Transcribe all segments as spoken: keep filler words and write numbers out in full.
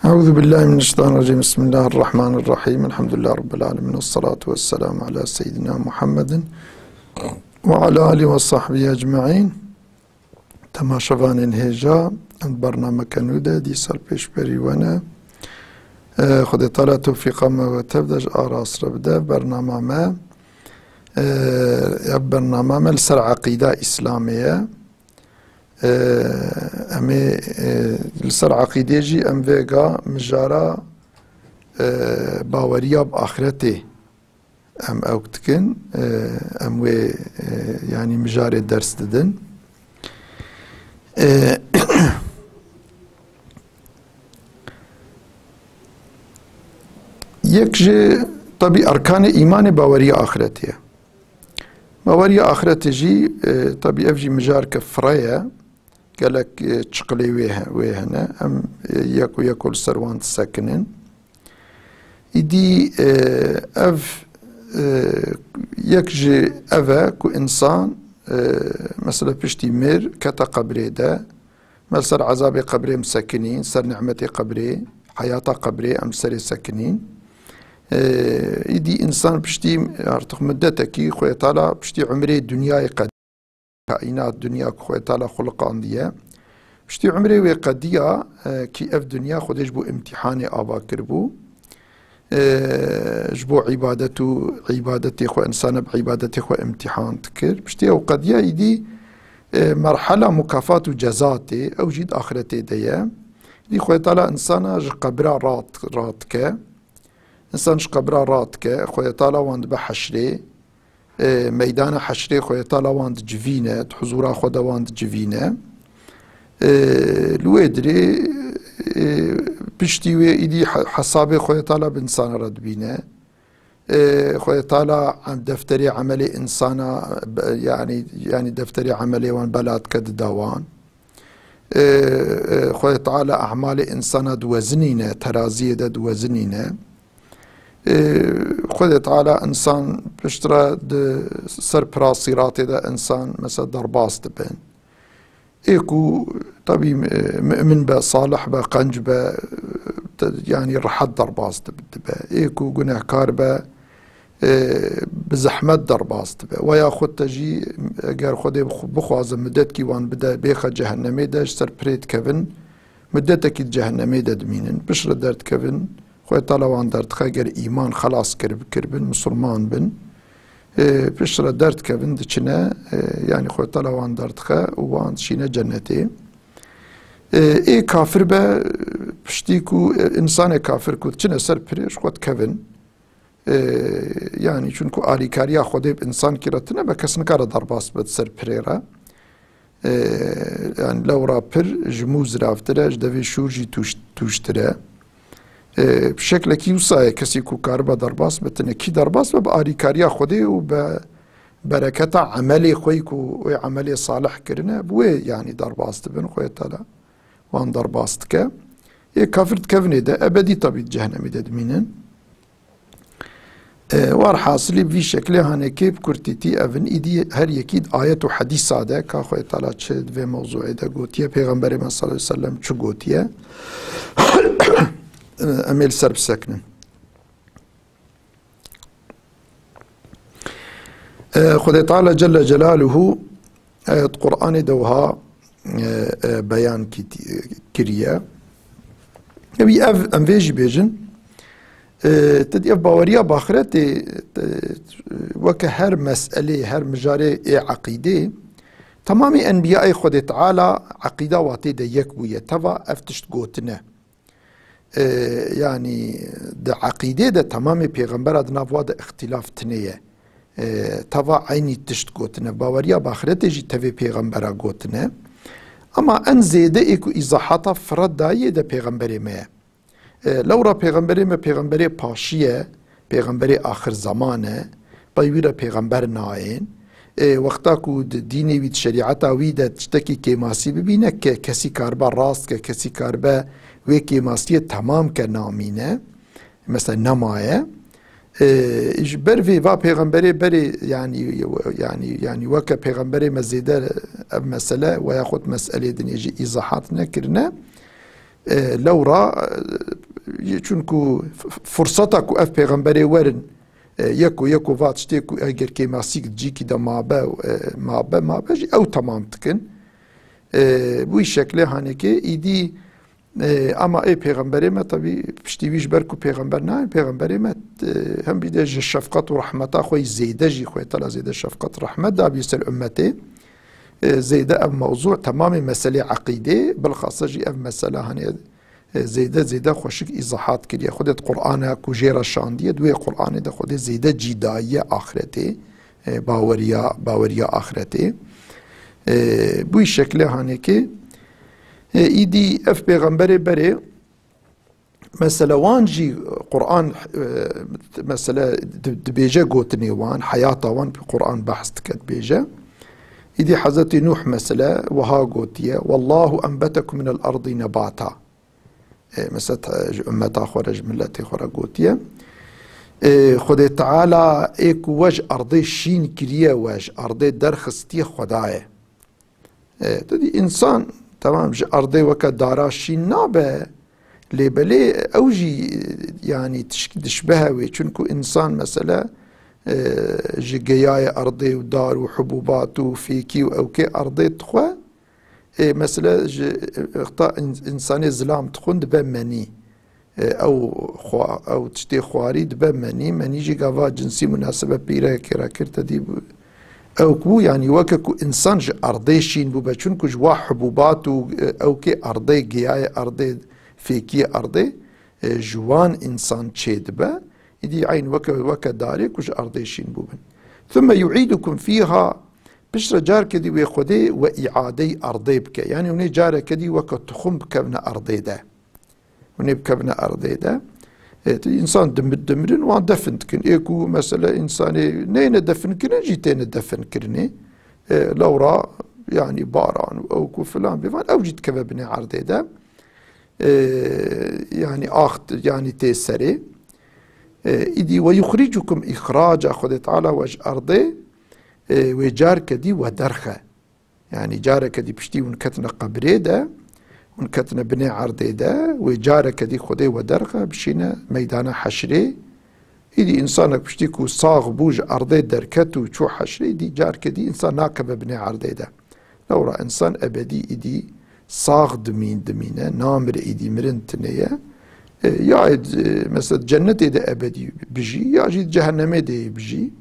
أعوذ بالله من الشيطان الرجيم. بسم الله الرحمن الرحيم. الحمد لله رب العالمين. والصلاة والسلام على سيدنا محمد وعلى آله وصحبه أجمعين. Temaşevanên hêja, em bernameke nû de dîsa li pêşberî we ne. Xwedê Teala tewfîqa me we tev de ji arast re bide. Bernama me, ev bernama me li ser eqîda Îslamê ye. Em ê, e, li ser eqîdê jî em vêga mijara, e, baweriya bi axretê em ew dikin, e, em wê, e, yanî mijarê ders didin. E, yek ji, tabî, erkanê îmanê baweriya axretê ye. Baweriya axretê jî, e, tabî ev jî mijarke fire ye. Gelek, e, çiqilê wê he-, wê hene. Em, e, yek û yek û li ser wan disekinin. Îdî, e, ev, e, yek ji ev e ku însan, e, mesela piştî mir kete qebrê de, me li ser ezabê qebrê em sekinîn, ser nîmetê qebrê, heyata qebrê em serê sekinîn. E, îdî însan piştî artık muddetekî Xwedê Teala piştî umrê dinyayê qed-, kaînat, dinya ku Xwedê Teala xuliqandiye. Piştî umrê wê qediya, e, kî ev dinya Xwedê ji bo îmtîhanê ava kiribû. E, ji bo îbadet û îbadetê xwe, însana bi îbadetê xwe îmtîhan dikir. Piştî ew qediya îdî, e, merhela mukafat û ceza tê, ew jî di axretê de ye. Îdî Xwedê Teala însana ji qebra rat-, radike. Însan ji qebra radike, Xwedê Teala wan dibe heşrê. E, meydana heşrê Xwedê Teala wan dicivîne, di huzûra xwe de wan dicivîne. E, li wê dirê, e, piştî wê îdî he-, hesabê Xwedê Teala bi însana re dibîne. E, Xwedê Teala em-, defterê emelê însana, be-, yanî, yanî defterê emelê wan bela dike dide wan. E, e, Xwedê Teala emalê însana diwezinîne, teraziyê de diwezinîne. E, Xwedê Teala însan piştre di ser pira sîratê de însan mesela derbas dibin. Ê ku tabî, e, mu'min be, salih be, qenc be, te-, yanî rehet derbas dib-, dibe. Ê ku gunehkar be, e, bi zehmet derbas dibe. Weya xwe te jî eger Xwedê bixw-, bixwaze midetkî wan bide, bêxe cehennemê de ji ser pirê dikevin, midetekî di cehennemê de dimînin. Piştre derdikevin, Xwedê Teala wan derdixe, eger îman xelas kir-, kiribin, misilman bin, e, piştre derdikevin, diçine, e, yanî Xwedê Teala wan derdixe û wan dişîne cennetê. E, ê kafir be, piştî ku, e, însanê kafir ku diçine ser pirê ji xwe dikevin, e, yanî çunku alîkariya Xwedê bi însankî re tune be, kes nikare derbas be di ser pirê re. E, yanî lewra pir ji mû ziravtir e, ji devê şûr jî tûş-, tûjtir e. E, bi şeklekî wisa ye, kesî ku karibe derbas be, tune kî derbas be, bi alîkariya Xwedê û bi bereketa emelê xwe yî ku wê emelê salih kirine, bi wê yanî derbas dibin, Xwedê Teala wan derbas dike. Ê kafir dikevinê de ebedî tabî di cehennemê de dimînin. E, werhasilî bi vî şeklê hanekê bi kurtîtî ev in, îdî her yekî di ayet û hedîsa de, ka Xwedê Teala çi di vê mewzûê de gotiye, Pêxemberê me sallallahu aleyhi ve sellem çi gotiye, e, em ê li ser bisekinin. E, Xwedê Teala Celle Celaluhu, e, di Qur'anê de wiha, e, e, beyan kî-, kiriye. Ewî ev, em vê jî bêjin, e, te dî ev baweriya bi axretê, e, weke her meselê, her mijarê ê eqîdê, temamê enbiyayê Xwedê Teala eqîda wa tê de yek bûye. Teva ev tişt gotine. E, yanî di eqîdê de temamê pêxembera di nav wa de îxtîlaf tune ye. E, teva eynî tişt gotine. Baweriya bi axretê jî tevê pêxembera gotine. Ama en zêde ê ku îzahata fire dayê de pêxemberê me ye. E, lewra pêxemberê me pêxemberê paşî ye, pêxemberê axir zeman e, pey wî re pêxember nayên. E, wexta ku di dînê wî, di şerîeta wî de tiştekî kêmasî bibîne ke kesî karibe rast ke, kesî karibe wê kêmasiyê temam ke, namîne. Mesela nemaye. E, ji ber vê va pêxemberê berê, yanî, yanî, yanî weke pêxemberê me zêde ev mesele veya xwe di meselê dinê jî îzahat nekirine. E, lewra, e, Çunku f-, f-, furseta ku ev pêxemberê werin, e, yeko, yeko va tiştê ku eger kêmasîk di cîkî de mabe, e, mabe, mabe jî ew temam dikin. E, bu şekilê hanekê îdî, e, ama ê pêxemberê me tabi piştî wî ji ber ku pêxember nayên, pêxemberê me, e, hem bî de ji şefqet û rehmeta xwe zêde jî xwe tela zêde şefqet rehmet dabiye ser ummetê. E, zêde ev mewzû temamê meselê eqîdê, bilxasa jî ev mesele hani e, zêde zêde xweşik îzahat kiriye. Xwedê di Qur'ana ku jê re şandiye, di wê Qur'anê de Xwedê zêde cî dayiye axretê, e, baweriya, baweriya axretê. E, bu şekilê hanekê, e, îdî ev pêxemberê berê, mesela wan jî Qur'an, e, mesela di-, dibêje gotinê wan, heyata wan Qur'an behs dike dibêje. Îdî Hezretî Nuh mesela wiha gotiye, "Wallahu enbetekum minel ardi nebata." E, mesela te-, ji ummeta xwe re, ji miletê xwe re gotiye. E, Xwedê Teala ê ku we ji erdê şîn kiriye, we ji erdê derxistiye Xweda ye. E, tu dî însan, temam, ji erdê weke dara şîn nabe, lê belê ew jî, yanî tişk-, dişbehe wê. Çunku însan mesela, e, ji geyayê erdê û dar û hubûbat û fêkî û ewkê erdê dixwe, Ê, mesela ji, e, wexta în-, însanê zilam dixwin dibe menî. E, ew xwa-, ew tiştê xwarî dibe menî. Menî jî gava cinsî munasebet pîrekê re kir, te dî bû. Ew ku, yanî weke ku însan ji erdê şîn bûbe, çunku ji wa hubûbat û, e, ewkê erdê, giyayê erdê, fêkiyê erdê, e, ji wan însan çêdibe. Îdî eyn weke, weke darê ku ji erdê şîn bûbin. Thumme yu'idukum fîha, piştre carke dî wê Xwedê we îadeyî erdê bike. Yanî hûn ê careke dî weke tuxum bikevne erdê de. Hûn ê bikevne erdê de. E, tu însan dim-, dimirin, wan defin dikin. Ê ku mesela însanê neyne definkirin jî têne definkirinê. E, lewra, yanî baran û ew ku filan bêvan, ew jî dikeve binê erdê de. E, yanî axt, yanî tê serê. E, îdî "Ve yuxricukum îxraca", Xwedê Teala we ji erdê, e, wê carke dî we derxe. Yanî careke dî piştî hûn ketine qebrê de, hûn ketine binê erdê de, wê careke dî Xwedê we derxe, bişîne meydana heşrê. Îdî însanek piştî ku sax bû ji erdê derket û çû heşrê, îdî carke dî însan nakeve binê erdê de. Lewra însan ebedî îdî sax dimîn-, dimîne, namire, îdî mirin tune ye. E, ya ê, e, mesela cennetê de ebedî bijî, ya jî cehennemê de yê bijî.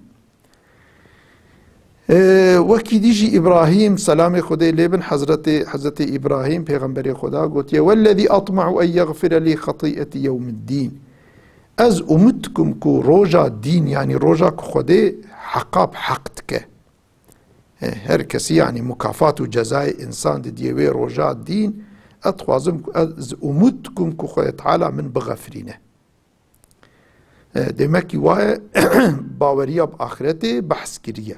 E, wekî dî jî Îbrahîm, selamê Xwedê lê bin, Hezretê, Hezretê Îbrahîm, pêxemberê Xweda gotiye, "Wellezî atma'u en yexfire lî xetî'etî yewmiddîn." Ez umid dikim ku roja dîn, yanî roja ku Xwedê heqa bi heq dike. E, her kesî, yanî mukafat û cezayê însan didiye wê roja dîn, ez dixwazim ku, ez umûd dikim ku Xwedê Teala min bixefirîne. E, demekî waye baweriya bi axretê behs kiriye.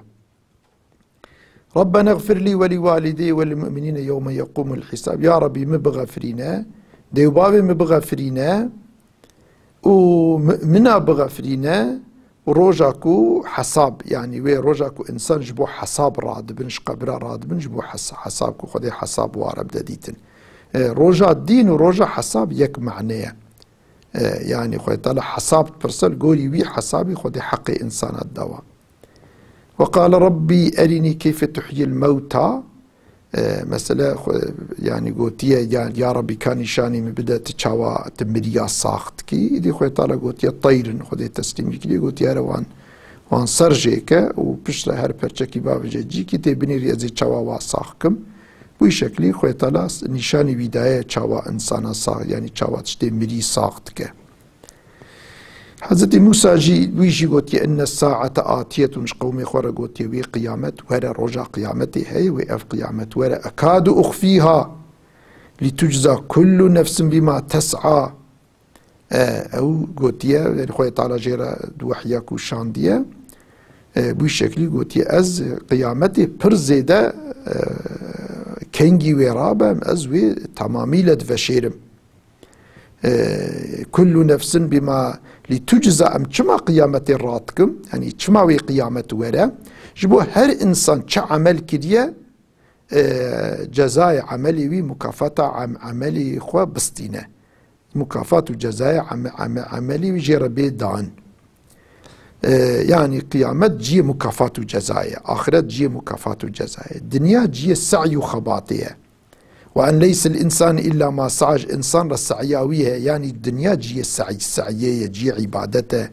"Rabbena gfir lî ve lî walidî ve lil mu'minîne yewme yeqûmul hîsab." Ya Rabbî, min bixefirîne, dê û bavê min bixefirîne, û mumina bixefirîne, û roja ku hesab, yanî wê roja ku însan ji bo hesab radibin, ji qebra radibin, ji bo hes-, hesab ku Xwedê hesab ware bide dîtin. E, roja dîn û roja hesab yek mane ye. E, yanî Xwedê Teala hesab dipirse, li gorî wî hesabî Xwedê heqê însana dide wan. "Ve qale Rabbî erînî keyfe tuhyil mewta." E, mesela, xwe, yanî gotiye, ya, ya Rabbî, ka nîşanî min bide, tu çawa tu miriya sax dikî. Îdî Xwedê Teala gotiye, teyrin, Xwedê teslîmî kiriye, gotiye, here wan, wan ser jê ke û piştre her perçekî bavêje cîkî tê binêrî, ez ê çawa wa sax kim. Bu şeklî Xwedê Teala nîşanî wî daye çawa însana sax, yanî çawa tiştê mirî sax dike. Hezretî Mûsa jî, wî jî gotiye, "Inne saete atiyetun", ji qewmê xwe re gotiye, "Wê qiyamet were, roja qiyametê heye, wê ev qiyamet were. Ekadu uxfîha, lî tucza kullu nefsin bîma tes'a." E, ew gotiye, yanî Xwedê Teala jê re di wehya ku şandiye, e, bu şeklî gotiye, "Ez qiyametê pir zêde, e, kengî wê rabem, ez wê tamamîle diveşêrim." E, kullu nefsin bima li tucza, em çima qiyametê radikim? Yanî çima wê qiyamet were? Ji bo her însan çi emel kiriye, e, cezayê emelê wî, mukafata em-, emelê xwe bistîne. Mukafat û cezayê eme-, eme-, emelî wî jê re bê dan. E, yanî qiyamet ciyê mukafat û cezayê, axiret ciyê mukafat û cezayê. Dinya ciyê se'y û xebatê ye. Ve en leysel însan îlla ma sa'a, ji însan re se'ya wî heye. Yanî dinya ciyê se'y, se'yê ye, ciyê îbadet e.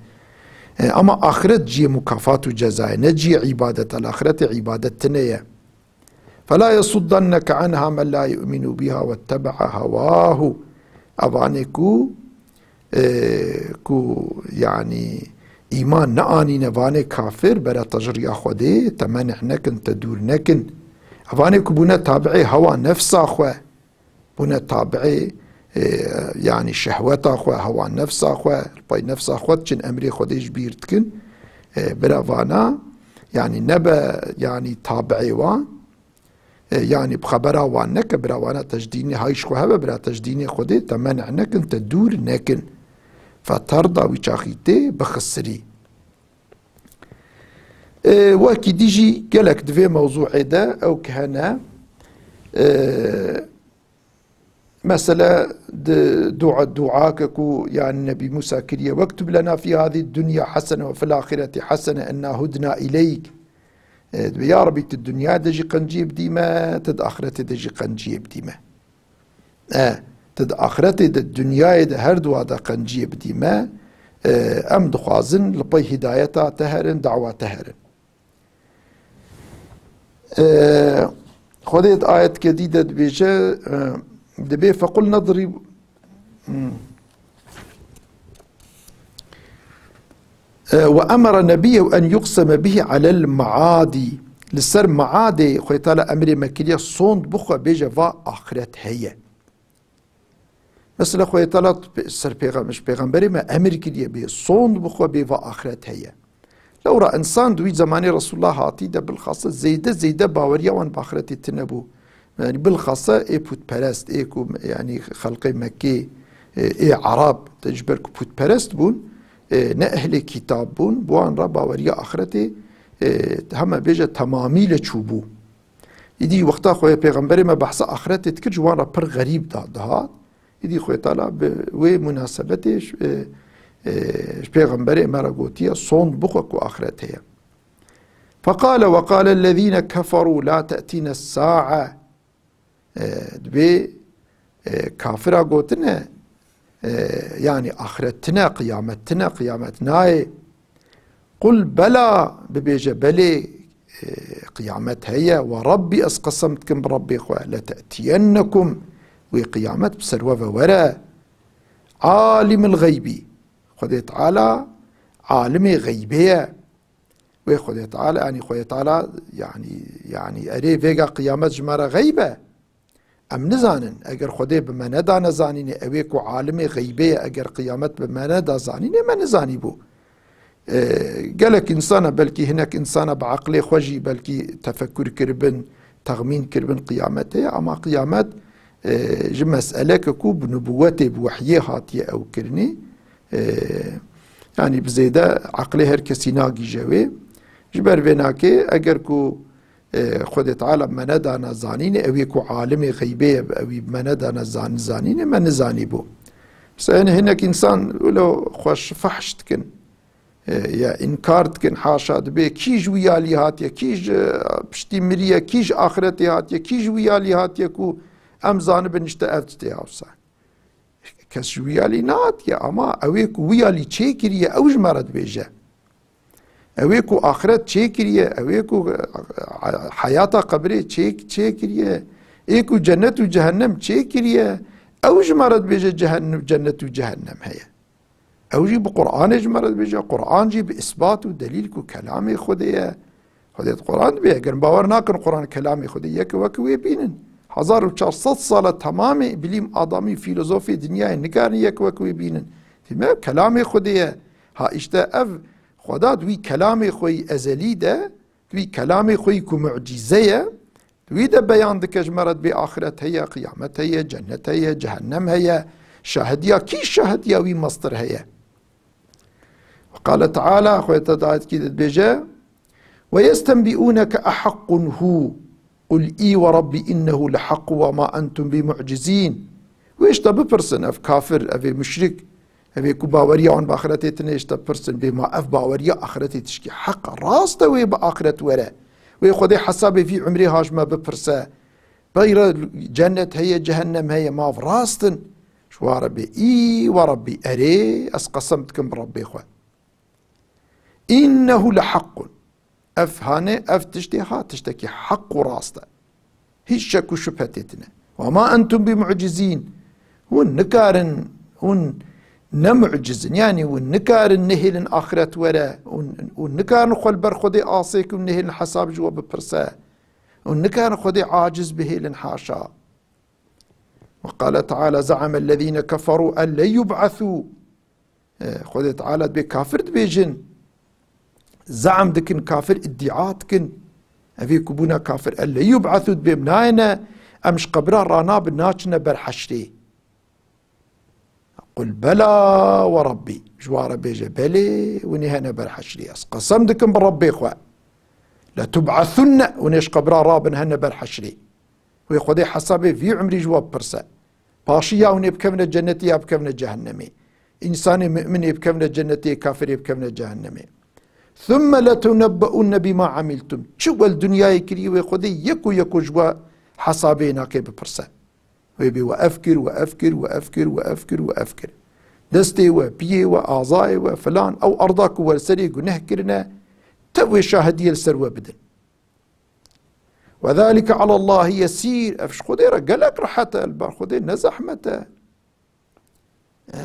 E, ama axiret ciyê mukafat û cezayê, ne ciyê îbadet e. Li axretê îbadet tune ye. Fela yesuddenneke anha men la yu'minu biha wettebe'a hewahu. Evanê ku, e, ku, yanî, îman neanîne, vanê kafir, bera te ji riya Xwedê, te meneh nekin, te dûr nekin. Evanê ku bûne tabi'ê hewa nefsa xwe, bûne tabi'ê, e, yanî şehweta xwe, hewa nefsa xwe, li pey nefsa xwe diçin, emrê Xwedê ji bîr dikin, e, bira vana, yanî nebe, yanî tabi'ê wan, e, yanî bi xebera wan neke, bira vana te ji dînê, hay ji xwe hebe, bira te ji dînê Xwedê, te meneh nekin, te dûr nekin. Feterda, wî çaxî tê bixisirî. E, wekî dî jî gelek di vê mewzûê de ew ki hene, e, mesela di dua, duake ku, yanî, Nebî Mûsa kiriye, "Wektub lena fî hadî dunya hesene we fil axireti hesene enna hudna ileyk." E, dibe, "Ya Rebî, tu dinyayê de jî qenciyê bidî me, tu di axretê de jî qenciyê bidî me." E, tu di axretê de, dinyayê de, her dua de qenciyê bidî me, e, em dixwazin li pey hidayeta te herin, dawa te herin. E, Xwedê di ayetke dî de dibêje, e, dibê, "Fequl nedrib-" Hmm. E, "Ve emere nebiyyehu en yuqseme bihi alel maadi." Li ser maadê Xwedê Teala emrê me kiriye, sond bixwe, bêje, "Va axiret heye." Mesela Xwedê Teala pe-, ser pêxem-, ji pêxemberê me emir kiriye, bê sond bixwe, bê va axiret heye. Lewra insan di wî zemanê Resulullah hatî de bilxasa zêde zêde baweriya wan bi axiretê tune bû. Yanî bilxasa ê pûtperest, ê ku, yanî xelqê Mekkê, ê, ê Erab, te ji ber ku pûtperest bûn, ê, ne ehlê kitab bûn, bi wan re baweriya axiretê, ê, heme bêje temamî li çûbû. Îdî wexta xwe pêxemberê me behsa axiretê dikir, ji wan re pir xerîb da-, dihat. Îdî Xwedê Teala bi wê munasebetê ji, e, e, ji pêxemberê me re gotiye, sond bixwe ku axiret heye. Feqale ve qalellezîne keferû la te'tîne sa'a. E, dibê, e, kafira gotine, e, yanî axiret tine, qiyamet tine, qiyamet nayê. Qul bela, bibêje belê, e, qiyamet heye, we Rabbî, ez qesem dikim bi Rabbê xwe, lete'tiyennekum, wê qiyamet bi ser we ve were. Alimil xeybî, Xwedê Teala alimê xeybê ye. Wê Xwedê Teala, yanî Xwedê Teala, yanî, yanî erê vêga qiyamet ji me re xeyb e. Em nizanin, eger Xwedê bi me nedane zanînê, ew ê ku alimê xeybê ye, eger qiyamet bi me neda zanînê, me nizanîbû. E, gelek insana, belkî hinek insana bi eqlê xwe jî belkî tefekkür kiribin, texmîn kiribin qiyamet heye, ama qiyamet, e, ji meseleke ku bi nubûwetê, bi wehyê hatiye ew kirinê, e, yanî bi zêde eqlê her kesî nagîje wê. Ji ber vê nakê, eger ku E, Xwedê Teala me nedana zanînê, ew ê ku alimê xeybê ye, ew ê me nedana zan-, zanînê, me nizanîbû. Mesela, yani, hinek însan wilo xweş fehş dikin, e, ya înkar dikin, haşa, dibê, kî ji wî yalî hatiye, kî ji piştî miriye, kî ji axretê hatiye, kî ji wî yalî hatiye ku em zanibin işte ev tiştê ya wisa. Kes ji wî yalî nehatiye, ama ew ê ku wî yalî çêkiriye, ew ji me re dibêje. Ew ê ku axiret çêkiriye, ew ê ku, e, heyata qebrê çêk-, çêkiriye, ê ku cennet û cehennem çêkiriye, ew ji me re dibêje cehennem, cennet û cehennem heye. Ew jî bi Qur'anê ji me re dibêje, Qur'an jî bi îsbat û delîl ku kelamê Xwedê ye. Xwedê di Qur'an dibê, eger bawer nakin Qur'an kelamê Xwedê ye, yek wek wê bînin. Hezar û çar sed sala temamê bilîm adamî, fîlozofê dinyayê nikarin yek wek wê bînin. Dîme kelamê Xwedê ye. Ha işte ev Xweda di wî kelamê xwe yî ezelî de, di wî kelamê xwe yî ku mucîze ye, di wî de beyan dike ji me re dibê axiret heye, qiyamet heye, cennet heye, cehennem heye, şahidiya kî şahidiya wî mestir heye. Ve qale Teala, Xwedê te dayet kî dibêje, "Ve yestenbi'ûneke ehaqqun hu, qul î ve Rabbî innehu lehaqqu ve ma entum bimu'cizîn." Wê ji te bipirsin, ev kafir, ev ê muşrik, ev ê ku baweriya wan bi axretê tine, ji te pirsin, bê ma ev baweriya axretê tişkî heq e, rast e wê bi axret were. Wê Xwedê hesabê vî umrê ha ji me bipirse. Beyre cennet heye, cehennem heye, ma ev rast in? Ji wa re bê, î we Rebbî, erê, ez qesem dikim bi Rebbê xwe. Înnehu lehakkun. Ev hane, ev tiştê ha, tiştekî heq û rast e. Hiç şek û şubhe tê tine. Ve ma entum bi mu'cizîn. Hûn nikarin, hûn ne mu'ciz in. Yanî hûn nikarin nehêlin axiret were. Hûn, hûn nikarin xwe li ber Xwedê asê kin û nehêlin hesab ji we bipirse. Hûn nikarin Xwedê aciz bihêlin, haşa. Ve qale Teala, ze'amellezîne keferû en len yub'esû. E, Xwedê Teala dibê kafir dibêjin, ze'm dikin, kafir îdîa dikin. Evê ku bûne kafir, en len yub'esû, dibê em nayêne, em ji qebra ranabin, naçine ber heşrê. Qul bela we Rebbî. Ji wan re bêje, belê, hûn ê hene ber heşrê. Ez qesem dikim bi Rebbê xwe. Letub'esunne, hûn ê ji qebra rabin, hene ber heşrê. Wê Xwedê hesabê vî umrî ji we bipirse. Paşî ya hûn ê bikevine cennetê ya bikevine cehennemê. Însanê mu'min ê bikevine cennetê, kafir ê bikevine cehennemê. Thumme letunebbe'unne bima amiltum. Çi we li dinyayê kirî, wê Xwedê yeko yeko ji we hesabê nake bipirse. Wê bê we ev kir, we ev kir, we ev kir, we ev kir, we ev kir. Destê we, piyê we, azayê we, filan, ew erda ku we li serê guneh kirine, tev wê şahidiyê li ser we bidin. Ve zalike alallahî yesîr. Ev ji Xwedê re gelek rehet e, li ber Xwedê ne zehmet e. Eh.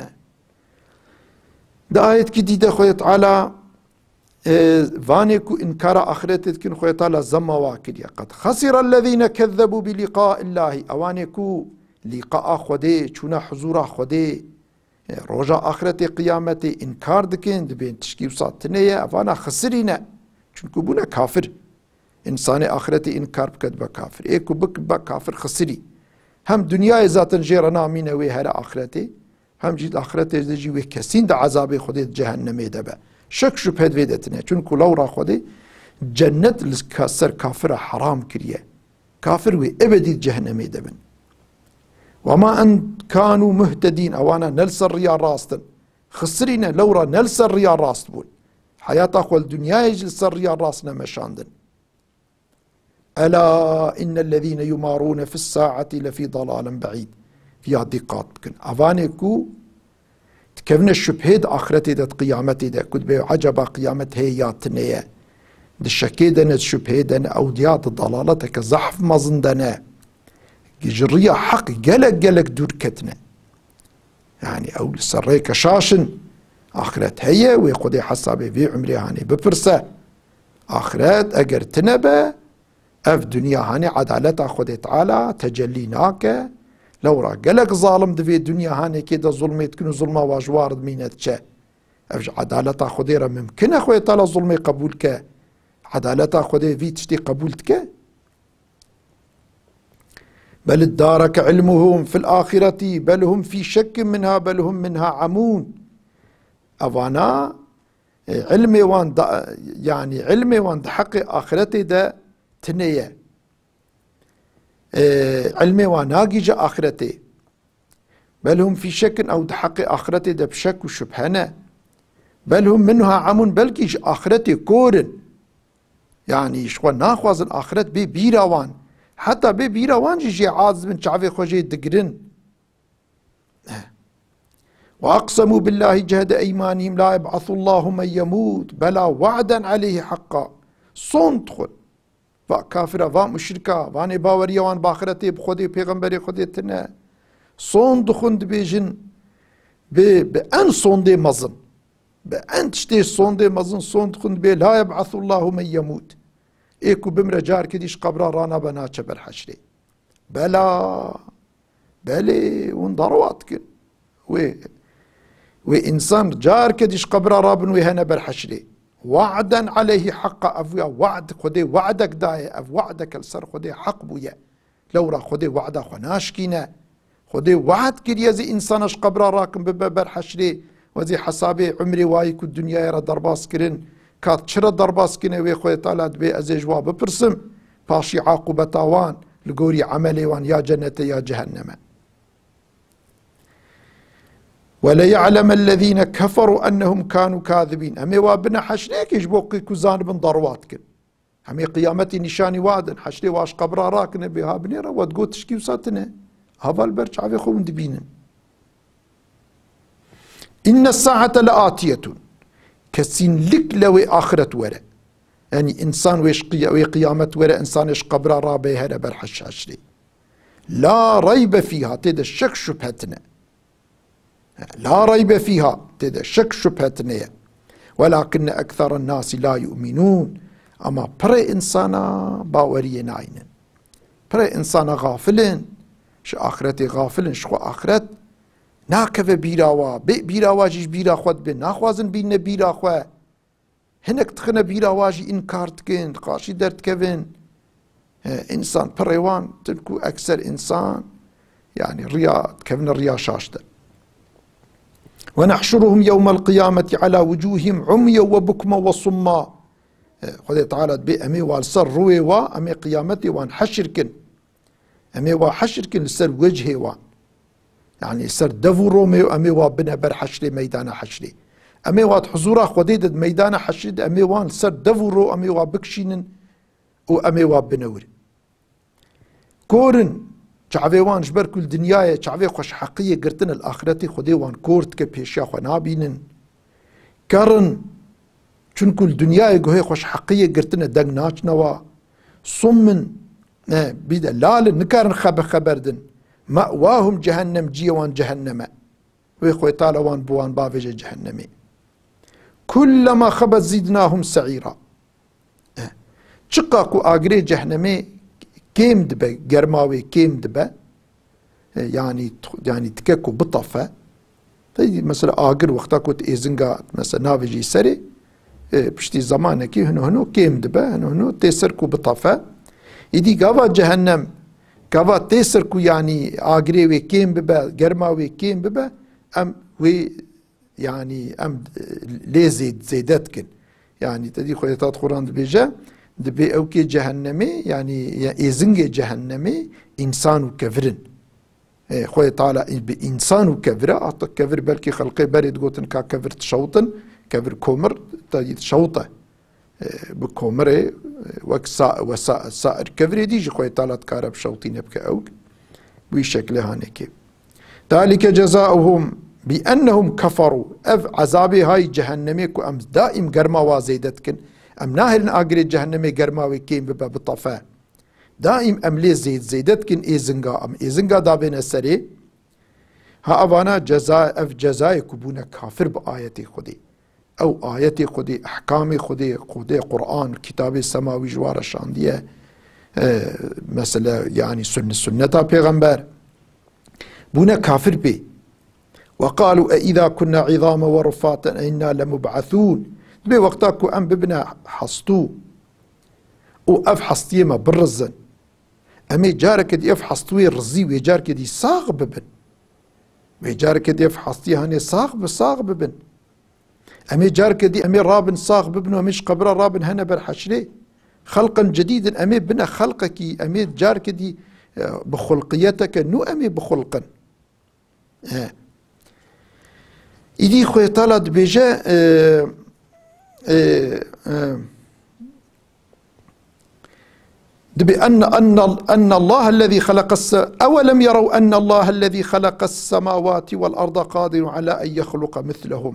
Di ayetkî dî de Xwedê Teala, e, vanê ku înkara axretê dikin, Xwedê Teala zemma wa kiriye. Qed xesirellezîne kezzebû bi lîqaillahî. Ewanê ku lîqaa Xwedê, çûna huzûra Xwedê, e, roja axretê, qiyametê înkar dikin, dibên tişkî wisa tune ye, evana xisirîne. Çunku bûne kafir. Însanê axretê înkar bike, dibe kafir. Ê ku bik-, bibe kafir, xisirî. Hem dinyayê zaten jê re namîne, wê here axretê, hem jî di axretê de jî wê kesîn di ezabê Xwedê di cehennemê de be. Şek şubhe di vê de tine. Çunku lewra Xwedê cennet li ka-, ser kafira heram kiriye. Kafir wê ebedî di cehennemê de bin. Ve ma en kanu muhtedîn, ewana ne li ser riya rast in. Xisirîne, lewra ne li ser riya rast bûn. Heyata xwe li dinyayê jî li ser riya rast nemeşandin. Ela innellezîne yumarûne fis saati lefî dalalen be'îd. Viya dîqat bikin. Evanê ku dikevine şubhê di axretê de, di qiyametê de, ku dibê ecaba qiyamet heye ya tune ye. Di şekê de ne, di şubhê de ne, ew diya di dalaleteke zehf mezin de ne. Ji riya heq gelek gelek dûr ketine. Yanî ew li ser rêke şaş in. Axiret heye, wê Xwedê hesabê vê umrê hanê bipirse. Axiret eger tine be, ev dinya hanê edaleta Xwedê Teala tecellî nake. Lewra gelek zalim di vê dinya hanekê de zulmê dikin û zulma wa ji war dimîne diçe. Ev ji edaleta Xwedê re mimkin e Xwedê Teala zulmê qebûl ke? Edaleta Xwedê vî tiştî qebûl dike? Bel iddareke ilmuhum fil axireti, bel hum fî şekkin minha, bel hum minha amûn. Evana, e, ilmê wan da, yanî ilmê wan di heqê axiretê de tune ye. E, ilmê wan nagîje axiretê. Bel hum fî şekkin, ew di heqê axiretê de bi şek û şubhe ne. Bel hum minha amûn, belkî ji axiretê kor in. Yanî ji xwe naxwazin axiret bê bîra wan. Heta bê bîra wan jî jê aciz bin, çavê xwe jê digirin. Ve aqsemû billahî cehde eymanîhim la yeb'asullahu men yemût bela wa'den aleyhî heqqa. Sond dixwin. Va kafira, va muşrika, vanê baweriya wan bi axiretê, bi Xwedê, pêxemberê Xwedê tine. Sond dixwin, dibêjin, bi, bi en sondê mezin, bi en tiştê sondê mezin sond dixwin, dibê la yeb'asullahu men yemût. Ê ku bimre carkê dî ji qebra ranabe, naçe ber heşrê. Bela, belê, hûn derwa dikin. Wê, wê însan carke dî ji qebra rabin, wê hene ber heşrê. Wa'den aleyhî heqqa, ev ya wa'd, Xwedê wa'dek daye, ev wa'deke li ser Xwedê heq bûye. Lewra Xwedê wa'da xwe naşkîne. Xwedê wa'd kiriye, zî însana ji qebra rakin, bibe ber heşrê, we zî hesabê umrê wayî ku dinyayê re derbas kirin, kat çi re derbas kine, wê Xwedê Teala dibê ez ê ji wa bipirsim, paşî aqûbeta wan li gorî emelê wan ya cennete ya cehenneme. وَلَيَعْلَمَ الَّذ۪ينَ كَفَرُوا اَنَّهُمْ كَانُوا كَاذِب۪ينَ. Em ê wa bine heşrêkê ji bo ku zanibin derwa dikin. Em ê qiyametê nîşanî wa din. Heşrê wa ji qebra rakine bê ha binêre, we digot tişkî wisa tine. Hava li ber çavê xwe hûn dibînin. اِنَّ السَّاعَةَ لَآتِيَةٌ. Kesînlik le wê axiret were. Yanî însan wê ji qiya-, wê qiyamet were, însanê ji qebra rabe here ber heş-, heşrê. لَا رَيْبَ ف۪يهَا, tê de şek şubhe tine. لَا رَيْبَ ف۪يهَا, tê de şek şubhe tine ye. وَلَاكِنَّ أَكْثَرَ النَّاسِ لَا يُؤْمِنُونَ. Ama pirê însana baweriyê naynin. Pirê însana xafil in, ji axiretê xafil in, ji xwe axiret nakeve bîra wa, bê bîra wa jî ji bîra xwe dibe, naxwazin bîne bîra xwe. Hinek dixine bîra wa jî înkar dikin, qarşî derdikevin. He, însan pirê wan, tinku ekser însan, yanî riya, dikevine riya şaş de. وَنَحْشُرُهُمْ يَوْمَ الْقِيَامَةِ عَلَى وُجُوهِهِمْ عُمْيًا وَبُكْمًا وَصُمًّا. E, Xwedê Teala dibê, em ê wal ser rûyê wa, em ê qiyametê wan heşir kin. Em ê wa heşir kin li ser wecihê wan. Yanî li ser dev û romê û em ê wa bine ber heşrê, meydana heşrê. Em ê wa di huzûra Xwedê de di meydana heşrê de em ê wan li ser dev û ro em ê wa bikişînin û em ê wa bine wir. Kor in, çavê wan ji ber ku li dinyayê çavê xweşheqiyê girtine, li axiretê Xwedê wan kor dike, pêşiya xwe nabînin. Ker in, çunku li dinyayê guhê xweşheqiyê girtine, deng naçine wa. Sum in, e, bî de lal in, nikarin xebe xeber din. مَأْوَاهُمْ جَهَنَّمُ, ciyê wan cehennem e. Wê Xwedê Teala wan bi wan bavêje cehennemê. كُلَّمَا خَبَتْ زِدْنَاهُمْ سَعِيرًا. E, çiqa ku agirê cehennemê kêm dibe, germa wê kêm dibe, e, yanî, yanî dike ku bitefe. Tabii mesela agir wexta ku tu êzinga mesela navêjî serê, e, piştî zemanekî hino hino kêm dibe, hino hino tê ser ku bitefe. Îdî gava cehennem, gava tê ser ku yanî agirê wê kêm bibe, germa wê kêm bibe, em wê Yanî em, e, lê zêd-, zêde dikin. Yanî te dî Xwedê Teala Quran dibêje, dibê ewkê cehennemê, yanî ya êzingê cehennemê însan û kevir in. E, Xwedê Teala bi însan û kevir e, hatta kevir belkî xelqê berê digotin ka kevir dişewitin, kevir komir, te dî dişewite. E, bi komirê, e, wek sa-, we sa-, sair kevirê dî jî Xwedê Teala dikare bişewtîne bike ewk. Bi wî şeklê hanekê. ذَٰلِكَ جَزَاؤُهُمْ بِأَنَّهُمْ كَفَرُوا. Ev ezabê hay cehennemê ku em daîm germa wa zêde dikin, em nahêlin agirê cehennemê germa wê kêm bibe, bitefe. Daîm em lê zêd-, zêde dikin êzinga, em êzinga dabêne serê. Ha evana ceza, ev cezayê ku bûne kafir bi ayetê Xwedê. Ew ayetê Xwedê, ehkamê Xwedê, Xwedê Quran, kitabê semawî ji wa re şandiye, e, mesele, yanî sunne-, sunneta pêxember. Bûne kafir pê. وَقَالُوا أَإِذَا كُنَّا عِظَامًا وَرُفَاتًا أَإِنَّا لَمُبْعَثُونَ. Dibê wexta ku em bibine hestû û ev hestiyê me birizin, em ê careke dî ev hestûyê rizî wê carkê dî sax bibin. Wê carkê dî ev hestiyê hanê sax bi, sax bibin. Em ê carkê dî, em ê rabin sax bibin û em ê ji qebra rabin hene ber heşrê. Xelqen cedîdin, em ê bine xelqekî, em ê carkê dî, e, bi xulqiyeteke nû em ê bixulqin. E. Îdî Xwedê Teala dibêje, e, e, e, Dibê أَنَّ، أَنَّ، أَنَّ اللَّهَ الَّذِي خَلَقَ السَّ-، أَوَلَمْ يَرَوْا أَنَّ اللَّهَ الَّذِي خَلَقَ السَّمَاوَاتِ وَالْأَرْضَ قَادِرٌ عَلَى أَنْ يَخْلُقَ مِثْلَهُمْ.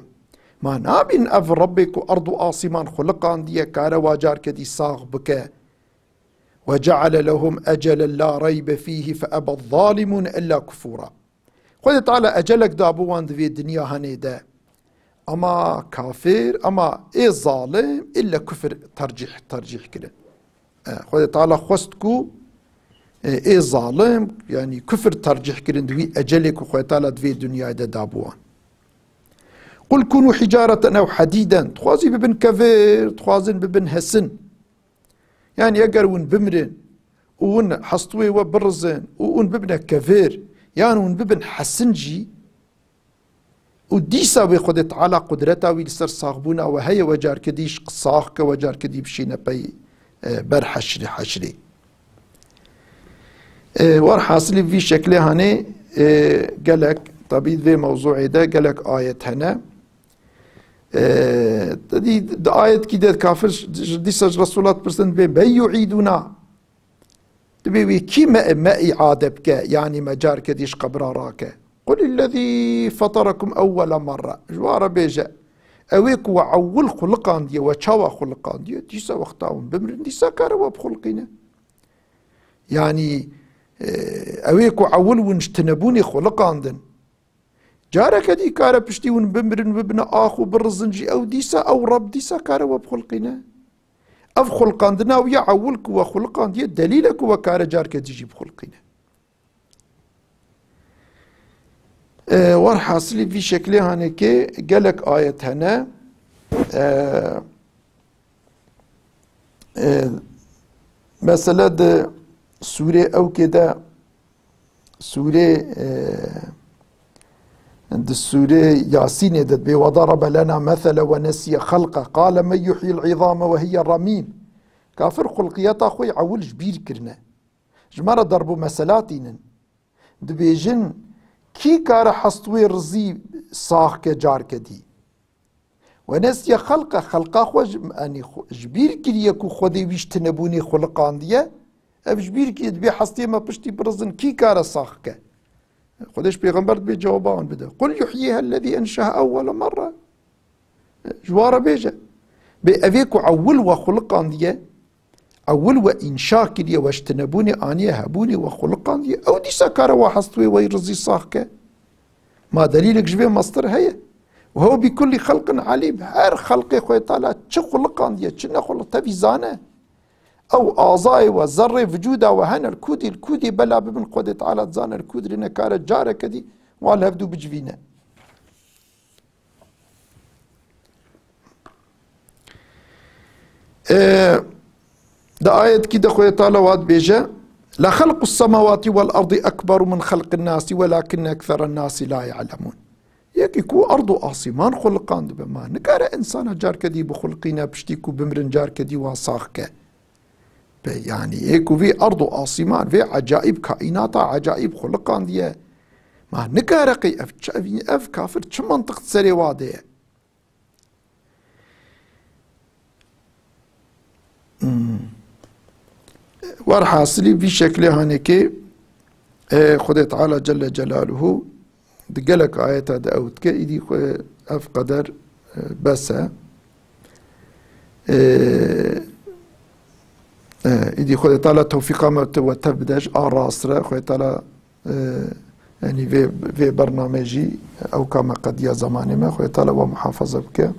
Ma nabînin ev Rebbê ku erd û asîman xuliqandiye, kare wa carke dî sax bike. وَجَعَلَ لَهُمْ أَجَلًا لَا رَيْبَ فِيهِ فَأَبَى الظَّالِمُونَ إِلَّا كُفُورًا. Xwedê Teala ecelek dabû wan di vê dinya hanê de. Ama kafir, ama ê zalim, îlle kufir tercîh, tercîh kirin. E, Xwedê Teala xwest ku, e, ê zalim, yanî kufir tercîh kirin di wî ecelê ku Xwedê Teala di vê dinyayê de dabû wan. قُلْ كُونُوا حِجَارَةً أَوْ حَدِيدًا. Dixwazî bibin kevir, dixwazin bibin hesin. Yanî eger hûn bimirin û hûn hestûyê we birizin û hûn bibine kevir, yan hûn bibin hesin jî, û dîsa wê Xwedê Teala qudreta wî li ser saxbûna we heye, we carke dî sax ke, we carke dî bişîne pey, e, ber heşrê, heşrê. E, werhasilî vî şeklê hanê, e, gelek Tabî di vê mewzûê de gelek ayet hene. Ee, di, di ayetkî de kafir ji, dîsa ji Resûla dipirsin, dibê, "Men yu'îduna?" Dibê wê kî me, me îade bike, yanî me carke dî ji qebra rake. "Qulillezî feterakum ewwele merre." Ji wan re bêje, ew ê ku we ewil xuliqandiye, we çawa xuliqandiye, dîsa wexta hûn bimirin, dîsa kare we bixulqîne. Yanî, e, ew ê ku ewil hûn ji tinebûnê xuliqandin. Careke dî kare piştî hûn bimirin, bibine ax û birizin jî, ew dîsa, ew Reb dîsa kare we bixulqîne. Ev xulqandina wî ya ewil ku we xuliqandiye, delîl e ku we kare carke dî jî bixulqîne. E, werhasilî vî şeklê hanekê gelek ayet hene. E, e, mesele di sûrê ewkê de, sûrê, e, di sûrê Yasînê de dibê, "Ve darabe lena mesele ve nesiye xelqe, qale men yuhyil izame ve hiye ramîm." Kafir xulqiyeta xwe ewil ji bîr kirine. Ji me re derb û mesela tînin. Dibêjin, kî kare hest wê rizî sax ke carke dî? Ve nesiye xelqe, xelqa xwe ji, yanî xwe, ji bîr kiriye ku Xwedê wî ji tinebûnê xuliqandiye. Ev ji bîr kiriye, dibê hestê me piştî birizin, kî kare sax ke? Xwedê ji pêxember dibê cewaba wan bide. "Qul yuhyîha ellezî enşeha ewwele merre." Ji wan re bêje. Bê ev ê ku ewil we xuliqandiye, ewil we înşa kiriye, we ji tinebûnê aniye hebûnê, we xuliqandiye, ew dîsa kare we hest wê wey rizî sax ke. Ma delîlek ji vê mestir heye? "Ve huve bi kulli xelqin alîm." Her xelqê Xwedê Teala çi xuliqandiye, çi nexuliq, tevî zane. Ew azayê we, zerrê vücuda we hene li kûdî, li kûdî bela bibin, Xwedê Teala dizane li kû dirîne, kare careke dî wan li hevdû bicivîne. Ee, di ayetkî de Xwedê Teala wa dibêje, "Le xelqus semawati vel ardi ekberu min xelqin nasi velakinne ekseren nasi la ya'lemun." Yekî ku erd û asîman xuliqandibe, ma nikare insana carke dî bixulqîne, piştî ku bimirin carke dî wan sax ke. Be, yanî, ê ku vî erd û asîman, vê ecaîb, kaînata ecaîb xuliqandiye. Ma nikare qey ev çi, ev, ev kafir çi mantiq di serê wa de ye? Hmm. Werhasilî vî şeklê hanekê, e, Xwedê Teala Celle Celaluhu di gelek ayeta de ew dike, îdî xwe ev qeder, e, bes e. E, e, îdî Xwedê Teala tewfîqa me te, we tev bide ji a rast re. Xwedê Teala, e, yanî vê, vê bernameyê jî ew ka me qediya zemanê me, Xwedê Teala we muhafaza bike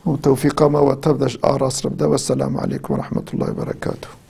û tewfîqa me we tev de ji a rast re bide. Wesselamu aleykum ve rahmetullahi ve berekatuhu.